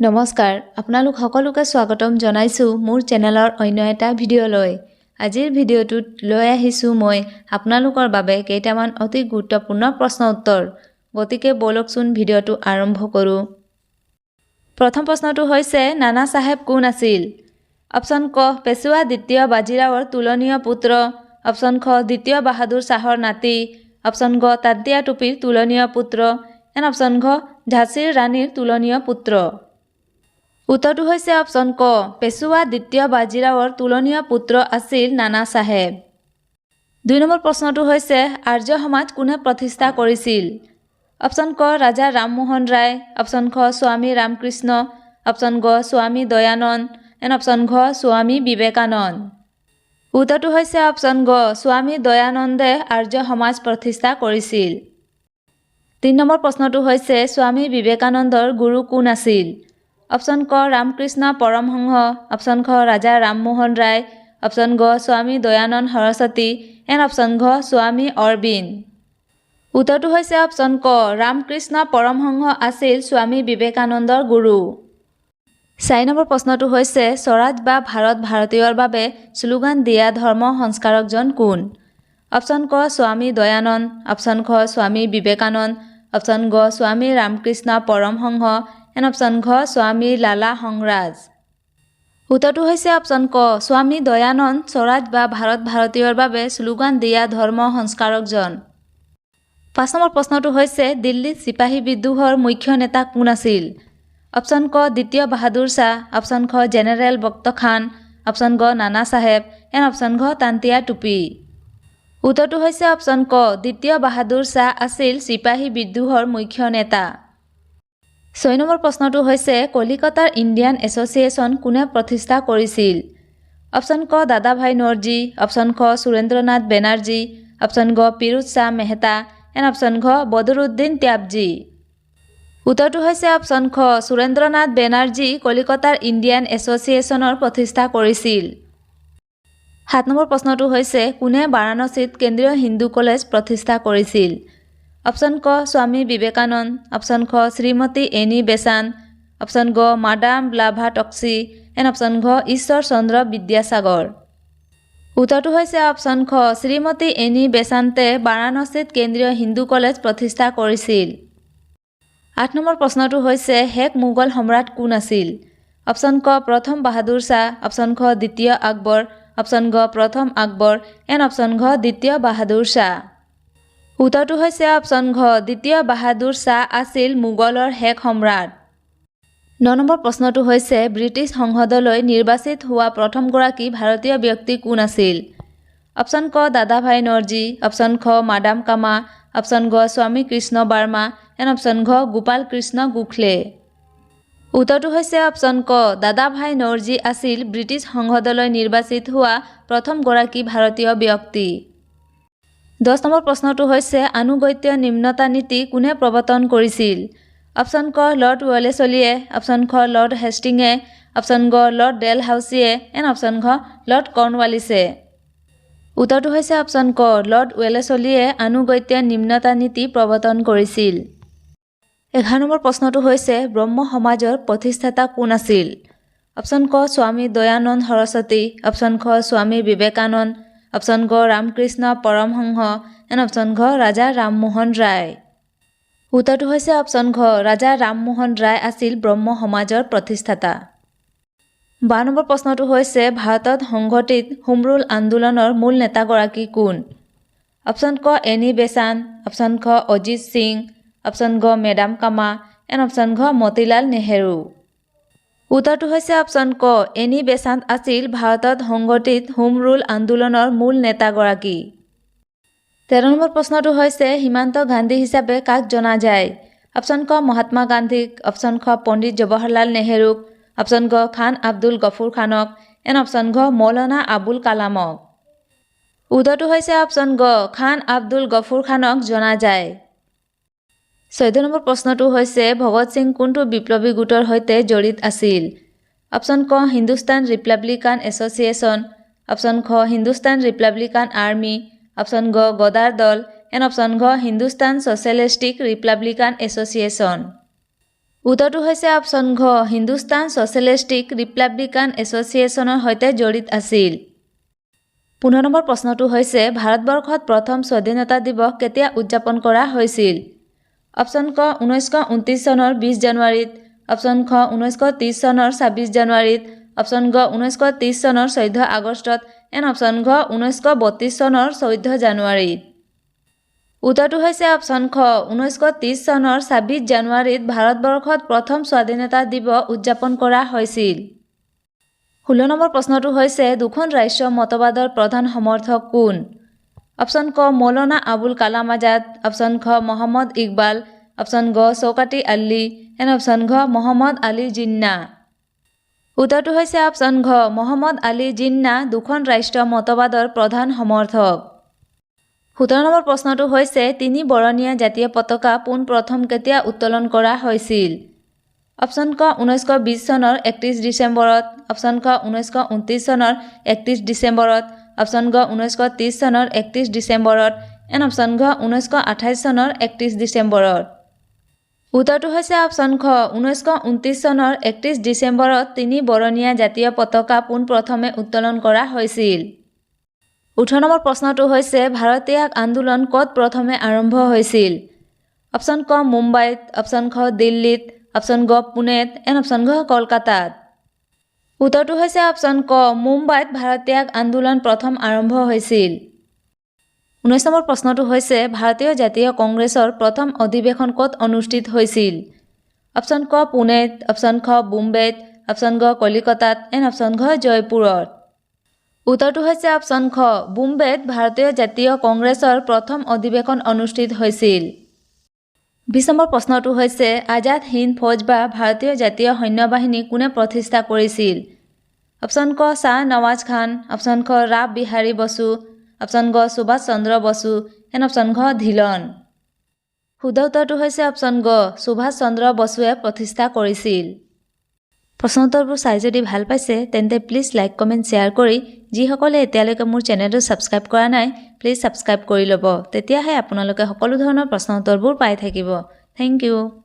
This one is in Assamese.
নমস্কাৰ, আপোনালোক সকলোকে স্বাগতম জনাইছোঁ মোৰ চেনেলৰ অন্য এটা ভিডিঅ'লৈ। আজিৰ ভিডিঅ'টোত লৈ আহিছোঁ মই আপোনালোকৰ বাবে কেইটামান অতি গুৰুত্বপূৰ্ণ প্ৰশ্ন উত্তৰ। গতিকে ব'লকচোন, ভিডিঅ'টো আৰম্ভ কৰোঁ। প্ৰথম প্ৰশ্নটো হৈছে, নানা চাহেব কোন আছিল? অপশ্যন ক, পেছোৱা দ্বিতীয় বাজিৰাওৰ তোলনীয় পুত্ৰ। অপশ্যন খ, দ্বিতীয় বাহাদুৰ শ্বাহৰ নাতি। অপশ্যন গ, তান্তিয়া টোপীৰ তোলনীয় পুত্ৰ। এণ্ড অপশ্যন ঘ, ঝাঁচীৰ ৰাণীৰ তোলনীয় পুত্ৰ। উত্তৰটো হৈছে অপশ্যন ক, পেছোৱা দ্বিতীয় বাজিৰাওৰ তোলনীয় পুত্ৰ আছিল নানা চাহেব। 2 নম্বৰ প্ৰশ্নটো হৈছে, আৰ্য সমাজ কোনে প্ৰতিষ্ঠা কৰিছিল? অপশ্যন ক, ৰাজা ৰামমোহন ৰায়। অপশ্যন খ, স্বামী ৰামকৃষ্ণ। অপশ্যন গ, স্বামী দয়ানন্দ। এণ্ড অপশ্যন ঘ, স্বামী বিবেকানন্দ। উত্তৰটো হৈছে অপশ্যন গ, স্বামী দয়ানন্দে আৰ্য সমাজ প্ৰতিষ্ঠা কৰিছিল। 3 নম্বৰ প্ৰশ্নটো হৈছে, স্বামী বিবেকানন্দৰ গুৰু কোন আছিল? অপশ্যন ক, ৰামকৃষ্ণ পৰমহংস। অপশ্যন খ, ৰাজা ৰামমোহন ৰায়। অপশ্যন গ, স্বামী দয়ানন্দ সৰস্বতী। এণ্ড অপশ্যন ঘ, স্বামী অৰবিন্দ। উত্তৰটো হৈছে অপশ্যন ক, ৰামকৃষ্ণ পৰমহংস আছিল স্বামী বিবেকানন্দৰ গুৰু। 4 নম্বৰ প্ৰশ্নটো হৈছে, স্বৰাজ বা ভাৰত ভাৰতীয়ৰ বাবে শ্লোগান দিয়া ধৰ্ম সংস্কাৰকজন কোন? অপশ্যন ক, স্বামী দয়ানন্দ। অপশ্যন খ, স্বামী বিবেকানন্দ। অপশ্যন গ, স্বামী ৰামকৃষ্ণ পৰমহংস। এণ্ড অপশ্যন ঘ, স্বামী লালা হংৰাজ। উত্তৰটো হৈছে অপশ্যন ক, স্বামী দয়ানন্দ স্বৰাজ বা ভাৰত ভাৰতীয়ৰ বাবে শ্লোগান দিয়া ধৰ্ম সংস্কাৰকজন। 5 নম্বৰ প্ৰশ্নটো হৈছে, দিল্লীত চিপাহী বিদ্ৰোহৰ মুখ্য নেতা কোন আছিল? অপশ্যন ক, দ্বিতীয় বাহাদুৰ শ্বাহ। অপশ্যন খ, জেনেৰেল বক্ত খান। অপশ্যন গ, নানা চাহেব। এণ্ড অপশ্যন ঘ, তান্তিয়া টোপী। উত্তৰটো হৈছে অপশ্যন ক, দ্বিতীয় বাহাদুৰ শ্বাহ আছিল চিপাহী বিদ্ৰোহৰ মুখ্য নেতা। 6 নম্বৰ প্ৰশ্নটো হৈছে, কলিকতাৰ ইণ্ডিয়ান এছ'চিয়েশ্যন কোনে প্ৰতিষ্ঠা কৰিছিল? অপশ্যন ক, দাদাভাই নৌৰজী। অপশ্যন খ, সুৰেন্দ্ৰনাথ বেনাৰ্জী। অপশ্যন গ, ফিৰোজ শ্বাহ মেহতা। এণ্ড অপশ্যন ঘ, বদৰুদ্দিন ত্যাবজী। উত্তৰটো হৈছে অপশ্যন খ, সুৰেন্দ্ৰনাথ বেনাৰ্জী কলিকতাৰ ইণ্ডিয়ান এছ'চিয়েশ্যনৰ প্ৰতিষ্ঠা কৰিছিল। 7 নম্বৰ প্ৰশ্নটো হৈছে, কোনে বাৰাণসীত কেন্দ্ৰীয় হিন্দু কলেজ প্ৰতিষ্ঠা কৰিছিল? অপশ্যন ক, স্বামী বিবেকানন্দ। অপশ্যন খ, শ্ৰীমতী এনি বেচান্ত। অপশ্যন গ, মাডাম ব্লাভাটস্কি। এণ্ড অপশ্যন ঘ, ঈশ্বৰ চন্দ্ৰ বিদ্যাসাগৰ। উত্তৰটো হৈছে অপশ্যন খ, শ্ৰীমতী এনি বেচান্তে বাৰাণসীত কেন্দ্ৰীয় হিন্দু কলেজ প্ৰতিষ্ঠা কৰিছিল। 8 নম্বৰ প্ৰশ্নটো হৈছে, শেষ মোগল সম্ৰাট কোন আছিল? অপশ্যন ক, প্ৰথম বাহাদুৰ শ্বাহ। অপশ্যন খ, দ্বিতীয় আকবৰ। অপশ্যন গ, প্ৰথম আকবৰ। এণ্ড অপশ্যন ঘ, দ্বিতীয় বাহাদুৰ শ্বাহ। উত্তৰটো হৈছে অপশ্যন ঘ, দ্বিতীয় বাহাদুৰ শ্বাহ আছিল মোগলৰ শেষ সম্ৰাট। 9 নম্বৰ প্ৰশ্নটো হৈছে, ব্ৰিটিছ সংসদলৈ নিৰ্বাচিত হোৱা প্ৰথমগৰাকী ভাৰতীয় ব্যক্তি কোন আছিল? অপশ্যন ক, দাদাভাই নৌৰজী। অপশ্যন খ, মাডাম কামা। অপশ্যন গ, স্বামী কৃষ্ণ বাৰ্মা। এণ্ড অপশ্যন ঘ, গোপাল কৃষ্ণ গোখলে। উত্তৰটো হৈছে অপশ্যন ক, দাদাভাই নৌৰজী আছিল ব্ৰিটিছ সংসদলৈ নিৰ্বাচিত হোৱা প্ৰথমগৰাকী ভাৰতীয় ব্যক্তি। 10 নম্বৰ প্ৰশ্নটো হৈছে, আনুগত্য নিম্নতা নীতি কোনে প্ৰৱৰ্তন কৰিছিল? অপশ্যন ক, লৰ্ড ৱেলেছলিয়ে। অপশ্যন খ, লৰ্ড হেষ্টিঙে। অপশ্যন গ, লৰ্ড ডেলহাউছিয়ে। এণ্ড অপশ্যন ঘ, লৰ্ড কৰ্ণৱালিছে। উত্তৰটো হৈছে অপশ্যন ক, লৰ্ড ৱেলেছলিয়ে আনুগত্য নিম্নতা নীতি প্ৰৱৰ্তন কৰিছিল। 11 নম্বৰ প্ৰশ্নটো হৈছে, ব্ৰহ্ম সমাজৰ প্ৰতিষ্ঠাতা কোন আছিল? অপশ্যন ক, স্বামী দয়ানন্দ সৰস্বতী। অপশ্যন খ, স্বামী বিবেকানন্দ। অপশ্যন গ, ৰামকৃষ্ণ পৰমহংস। এণ্ড অপশ্যন ঘ, ৰাজা ৰামমোহন ৰায়। উত্তৰটো হৈছে অপশ্যন ঘ, ৰাজা ৰামমোহন ৰায় আছিল ব্ৰহ্ম সমাজৰ প্ৰতিষ্ঠাতা। 12 নম্বৰ প্ৰশ্নটো হৈছে, ভাৰতত সংঘটিত হোমৰুল আন্দোলনৰ মূল নেতাগৰাকী কোন? অপশ্যন ক, এনি বেচান্ত। অপশ্যন খ, অজিত সিং। অপশ্যন গ, মেডাম কামা। এণ্ড অপশ্যন ঘ, মতিলাল নেহেৰু। উত্তৰটো হৈছে অপশ্যন ক, এনি বেচান্ত আছিল ভাৰতত সংঘটিত হোম ৰুল আন্দোলনৰ মূল নেতাগৰাকী। 13 নম্বৰ প্ৰশ্নটো হৈছে, সীমান্ত গান্ধী হিচাপে কাক জনা যায়? অপশ্যন ক, মহাত্মা গান্ধীক। অপশ্যন খ, পণ্ডিত জৱাহৰলাল নেহেৰুক। অপশ্যন গ, খান আব্দুল গফুৰ খানক। এণ্ড অপশ্যন ঘ, মৌলানা আবুল কালামক। উত্তৰটো হৈছে অপশ্যন গ, খান আব্দুল গফুৰ খানক জনা যায়। 14 নম্বৰ প্ৰশ্নটো হৈছে, ভগত সিং কোনটো বিপ্লৱী গোটৰ সৈতে জড়িত আছিল? অপশ্যন ক, হিন্দুস্তান ৰিপাব্লিকান এছ'চিয়েশ্যন। অপশ্যন খ, হিন্দুস্তান ৰিপাব্লিকান আৰ্মি। অপশ্যন গ, গদাৰ দল। এণ্ড অপশ্যন ঘ, হিন্দুস্তান ছ'চিয়েলিষ্টিক ৰিপাব্লিকান এছ'চিয়েশ্যন। উত্তৰটো হৈছে অপশ্যন ঘ, হিন্দুস্তান ছ'চিয়েলিষ্টিক ৰিপাব্লিকান এছ'চিয়েশ্যনৰ সৈতে জড়িত আছিল। 15 নম্বৰ প্ৰশ্নটো হৈছে, ভাৰতবৰ্ষত প্ৰথম স্বাধীনতা দিৱস কেতিয়া উদযাপন কৰা হৈছিল? অপশ্যন ক, 1929 চনৰ 20 জানুৱাৰীত। অপশ্যন খ, 1930 চনৰ 26 জানুৱাৰীত। অপশ্যন গ, 1930 চনৰ 14 আগষ্টত। এণ্ড অপশ্যন ঘ, 1932 চনৰ 14 জানুৱাৰীত। উত্তৰটো হৈছে অপশ্যন খ, 1930 চনৰ 26 জানুৱাৰীত ভাৰতবৰ্ষত প্ৰথম স্বাধীনতা দিৱস উদযাপন কৰা হৈছিল। 16 নম্বৰ প্ৰশ্নটো হৈছে, দুখন ৰাষ্ট্ৰ মতবাদৰ প্ৰধান সমৰ্থক কোন? অপশ্যন ক, মৌলানা আবুল কালাম আজাদ। অপশ্যন খ, মহম্মদ ইকবাল। অপশ্যন গ, চৌকাতি আল্লী। এণ্ড অপশ্যন ঘ, মহম্মদ আলী জিন্না। উত্তৰটো হৈছে অপশ্যন ঘ, মহম্মদ আলী জিন্না দুখন ৰাষ্ট্ৰ মতবাদৰ প্ৰধান সমৰ্থক। 17 নম্বৰ প্ৰশ্নটো হৈছে, তিনি বৰণীয়া জাতীয় পতাকা পোনপ্ৰথম কেতিয়া উত্তোলন কৰা হৈছিল? অপশ্যন ক, 1920 চনৰ 31 ডিচেম্বৰত। অপশ্যন খ, 1929 চনৰ 31 ডিচেম্বৰত। অপশ্যন গ, 1930 চনৰ 31 ডিচেম্বৰত। এণ্ড অপশ্যন ঘ, 1928 চনৰ 31 ডিচেম্বৰত। উত্তৰটো হৈছে অপশ্যন খ, 1929 চনৰ 31 ডিচেম্বৰত তিনি বৰণীয়া জাতীয় পতাকা পোনপ্ৰথমে উত্তোলন কৰা হৈছিল। 18 নম্বৰ প্ৰশ্নটো হৈছে, ভাৰতীয় আন্দোলন ক'ত প্ৰথমে আৰম্ভ হৈছিল? অপশ্যন ক, মুম্বাইত। অপশ্যন খ, দিল্লীত। অপশ্যন গ, পুনেত। এণ্ড অপশ্যন ঘ, কলকাতাত। উত্তৰটো হৈছে অপশ্যন ক, মুম্বাইত ভাৰতীয় আন্দোলন প্ৰথম আৰম্ভ হৈছিল। 19 নম্বৰ প্ৰশ্নটো হৈছে, ভাৰতীয় জাতীয় কংগ্ৰেছৰ প্ৰথম অধিৱেশন ক'ত অনুষ্ঠিত হৈছিল? অপশ্যন ক, পুনেত। অপশ্যন খ, বোম্বেত। অপশ্যন গ, কলিকতাত। এণ্ড অপশ্যন ঘ, জয়পুৰত। উত্তৰটো হৈছে অপশ্যন খ, বোম্বেত ভাৰতীয় জাতীয় কংগ্ৰেছৰ প্ৰথম অধিৱেশন অনুষ্ঠিত হৈছিল। 20 নম্বৰ প্ৰশ্নটো হৈছে, আজাদ হিন্দ ফৌজ বা ভাৰতীয় জাতীয় সৈন্যবাহিনী কোনে প্ৰতিষ্ঠা কৰিছিল? অপশ্যন ক, শ্বাহ নৱাজ খান। অপশ্যন খ, ৰাস বিহাৰী বসু। অপশ্যন গ, সুভাষ চন্দ্ৰ বসু। এণ্ড অপশ্যন ঘ, ধিলন। শুদ্ধ উত্তৰটো হৈছে অপশ্যন গ, সুভাষ চন্দ্ৰ বসুৱে প্ৰতিষ্ঠা কৰিছিল। প্ৰশ্ন উত্তৰবোৰ চাই যদি ভাল পাইছে, তেন্তে প্লিজ লাইক, কমেণ্ট, শ্বেয়াৰ কৰি যিসকলে এতিয়ালৈকে মোৰ চেনেলটো ছাবস্ক্ৰাইব কৰা নাই, প্লিজ ছাবস্ক্ৰাইব কৰি ল'ব। তেতিয়াহে আপোনালোকে সকলো ধৰণৰ প্ৰশ্ন উত্তৰবোৰ পাই থাকিব। Thank U.